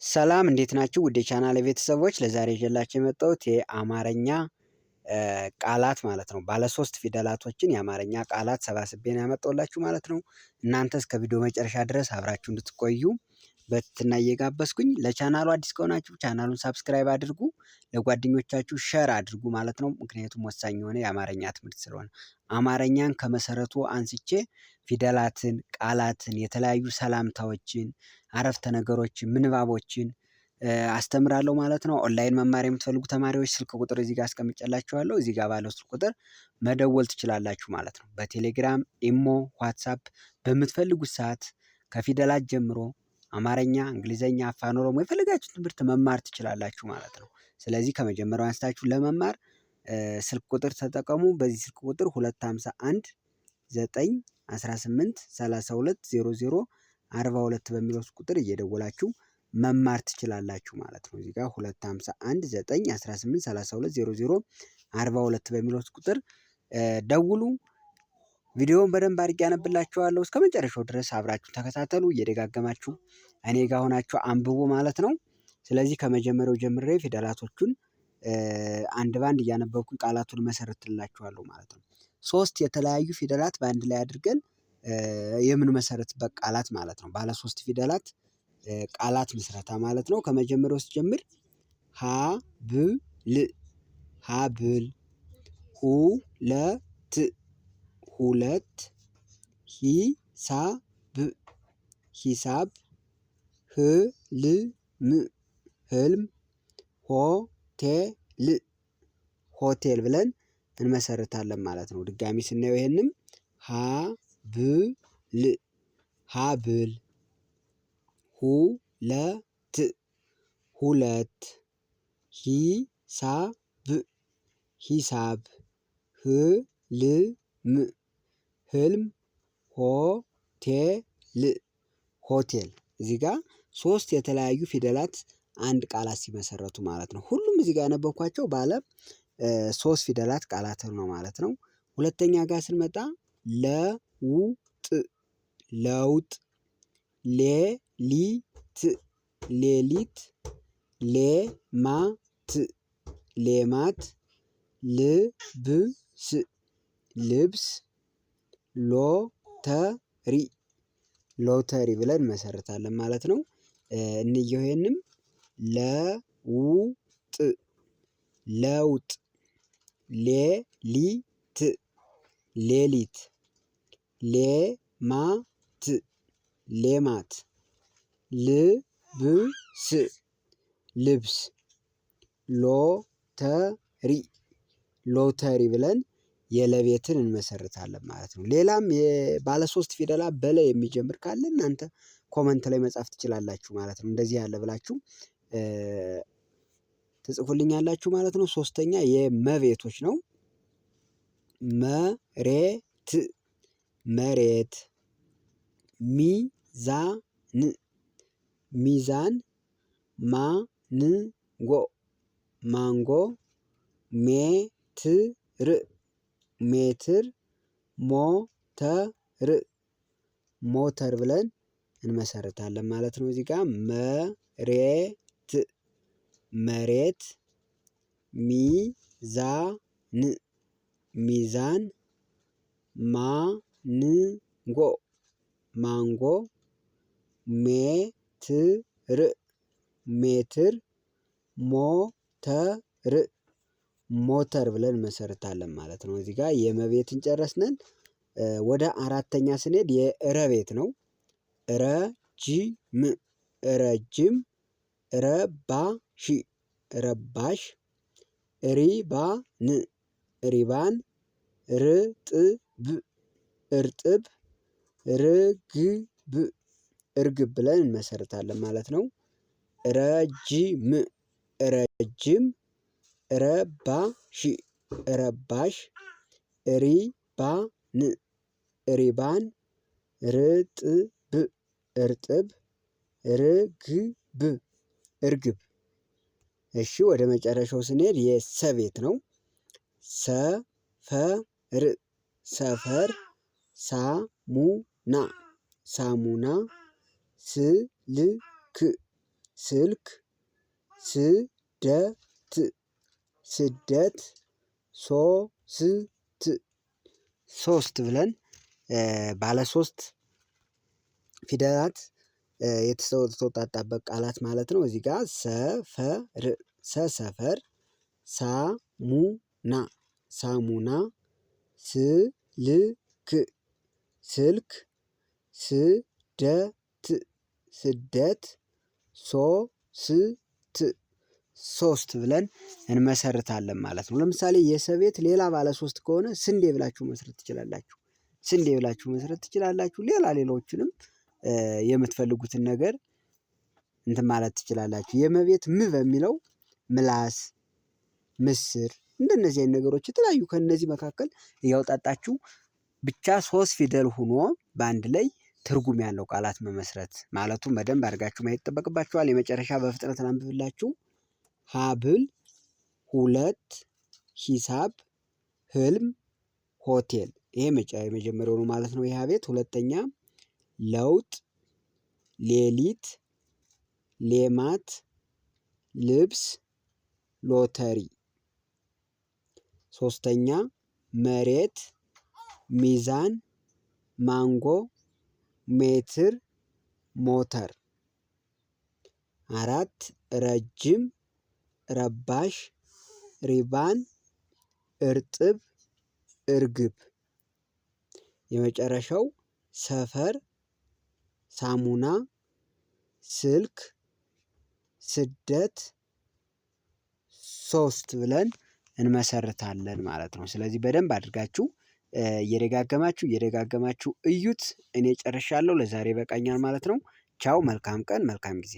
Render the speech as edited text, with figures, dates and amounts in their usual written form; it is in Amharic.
ሰላም እንዴት ናችሁ? ውድ የቻናል ቤተሰቦች ለዛሬ ይዤላችሁ የመጣሁት የአማርኛ ቃላት ማለት ነው። ባለ ሶስት ፊደላቶችን የአማርኛ ቃላት ሰባስቤ ነው ያመጣሁላችሁ ማለት ነው። እናንተ እስከ ቪዲዮ መጨረሻ ድረስ አብራችሁ እንድትቆዩ በትህትና እየጋበዝኩኝ፣ ለቻናሉ አዲስ ከሆናችሁ ቻናሉን subscribe አድርጉ፣ ለጓደኞቻችሁ share አድርጉ ማለት ነው። ምክንያቱም ወሳኝ የሆነ የአማርኛ ትምህርት ስለሆነ አማርኛን ከመሰረቱ አንስቼ ፊደላትን፣ ቃላትን፣ የተለያዩ ሰላምታዎችን፣ አረፍተ ነገሮችን፣ ምንባቦችን አስተምራለሁ ማለት ነው። ኦንላይን መማር የምትፈልጉ ተማሪዎች ስልክ ቁጥር እዚህ ጋር አስቀምጬላችኋለሁ። እዚህ ጋር ባለው ስልክ ቁጥር መደወል ትችላላችሁ ማለት ነው። በቴሌግራም፣ ኢሞ፣ ዋትሳፕ በምትፈልጉት ሰዓት ከፊደላት ጀምሮ አማርኛ፣ እንግሊዘኛ፣ አፋን ኦሮሞ የፈለጋችሁን ትምህርት መማር ትችላላችሁ ማለት ነው። ስለዚህ ከመጀመሪያው አንስታችሁ ለመማር ስልክ ቁጥር ተጠቀሙ። በዚህ ስልክ ቁጥር 251 9 18 32 00 42 በሚለው ቁጥር እየደወላችሁ መማር ትችላላችሁ ማለት ነው። እዚህ ጋር 251 9 18 32 00 42 በሚለው ቁጥር ደውሉ። ቪዲዮውን በደንብ አድርጌ አነብላችኋለሁ። እስከ መጨረሻው ድረስ አብራችሁ ተከታተሉ። እየደጋገማችሁ እኔ ጋር ሆናችሁ አንብቡ ማለት ነው። ስለዚህ ከመጀመሪያው ጀምሬ ፊደላቶቹን አንድ ባንድ እያነበብኩኝ ቃላቱን መሰረትላችኋለሁ ማለት ነው። ሶስት የተለያዩ ፊደላት በአንድ ላይ አድርገን የምንመሰርትበት ቃላት ማለት ነው። ባለ ሶስት ፊደላት ቃላት ምስረታ ማለት ነው። ከመጀመሪያው ስጀምር ሀ ብ ል ሀብል፣ ሁ ለ ት ሁለት፣ ሂሳብ ሂሳብ፣ ህልም ህልም፣ ሆቴል ሆቴል ብለን እንመሰርታለን ማለት ነው። ድጋሚ ስናየው ይሄንም ሀብል ሀብል፣ ሁለት ሁለት፣ ሂሳብ ሂሳብ፣ ህልም ህልም፣ ሆቴል ሆቴል። እዚህ ጋር ሶስት የተለያዩ ፊደላት አንድ ቃላት ሲመሰረቱ ማለት ነው። ሁሉም እዚህ ጋር ያነበብኳቸው ባለ ሶስት ፊደላት ቃላት ነው ማለት ነው። ሁለተኛ ጋር ስንመጣ ለውጥ ለውጥ፣ ሌሊት ሌሊት፣ ሌማት ሌማት፣ ልብስ ልብስ፣ ሎተሪ ሎተሪ ብለን እንመሰርታለን ማለት ነው። እንየው ይሄንም ለውጥ ለውጥ፣ ሌሊት ሌሊት፣ ሌማት ሌማት፣ ልብስ ልብስ፣ ሎተሪ ሎተሪ ብለን የለቤትን እንመሰርታለን ማለት ነው። ሌላም ባለ ሶስት ፊደላት በለ የሚጀምር ካለ እናንተ comment ላይ መጻፍ ትችላላችሁ ማለት ነው። እንደዚህ ያለ ብላችሁ ትጽፉልኛላችሁ ማለት ነው። ሶስተኛ የመቤቶች ነው። መሬት መሬት፣ ሚዛን ሚዛን፣ ማንጎ ማንጎ፣ ሜትር ሜትር፣ ሞተር ሞተር ብለን እንመሰርታለን ማለት ነው። እዚህ ጋር መሬት መሬት፣ ሚዛን ሚዛን፣ ማንጎ ማንጎ፣ ሜትር ሜትር፣ ሞተር ሞተር ብለን እንመሰርታለን ማለት ነው። እዚህ ጋር የመቤትን ጨረስነን። ወደ አራተኛ ስንሄድ የእረቤት ነው። ረጅም ረጅም፣ ረባሽ ረባሽ፣ ሪባን ሪባን፣ ርጥብ እርጥብ፣ ርግብ እርግብ ብለን እንመሰርታለን ማለት ነው። ረጅም ረጅም፣ ረባሽ ረባሽ፣ ሪባን ሪባን፣ ርጥብ እርጥብ፣ ርግብ እርግብ። እሺ ወደ መጨረሻው ስንሄድ የሰቤት ነው። ሰፈር ሰፈር፣ ሳሙና ሳሙና፣ ስልክ ስልክ፣ ስደት፣ ስደት፣ ሶስት፣ ሶስት ብለን ባለ ሶስት ፊደላት የተውጣጣበት ቃላት ማለት ነው። እዚህ ጋር ሰፈር፣ ሰ ሰፈር፣ ሳሙና፣ ሳሙና፣ ስልክ፣ ስልክ፣ ስደት፣ ስደት፣ ሶስት፣ ሶስት ብለን እንመሰርታለን ማለት ነው። ለምሳሌ የሰቤት ሌላ ባለ ሶስት ከሆነ ስንዴ ብላችሁ መስረት ትችላላችሁ። ስንዴ ብላችሁ መስረት ትችላላችሁ። ሌላ ሌሎችንም የምትፈልጉትን ነገር እንትን ማለት ትችላላችሁ። የመቤት ም በሚለው ምላስ፣ ምስር እንደነዚህ አይነት ነገሮች የተለያዩ ከእነዚህ መካከል እያውጣጣችሁ ብቻ ሶስት ፊደል ሆኖ በአንድ ላይ ትርጉም ያለው ቃላት መመስረት ማለቱን በደንብ አድርጋችሁ ማየት ይጠበቅባችኋል። የመጨረሻ በፍጥነት ላንብብላችሁ። ሀብል፣ ሁለት፣ ሂሳብ፣ ህልም፣ ሆቴል። ይሄ የመጀመሪያው ነው ማለት ነው። ይህ ቤት ሁለተኛ ለውጥ፣ ሌሊት፣ ሌማት፣ ልብስ፣ ሎተሪ። ሶስተኛ መሬት፣ ሚዛን፣ ማንጎ፣ ሜትር፣ ሞተር። አራት ረጅም፣ ረባሽ፣ ሪባን፣ እርጥብ፣ እርግብ። የመጨረሻው ሰፈር፣ ሳሙና፣ ስልክ፣ ስደት፣ ሶስት ብለን እንመሰርታለን ማለት ነው። ስለዚህ በደንብ አድርጋችሁ እየደጋገማችሁ እየደጋገማችሁ እዩት። እኔ ጨርሻለሁ። ለዛሬ ይበቃኛል ማለት ነው። ቻው። መልካም ቀን፣ መልካም ጊዜ።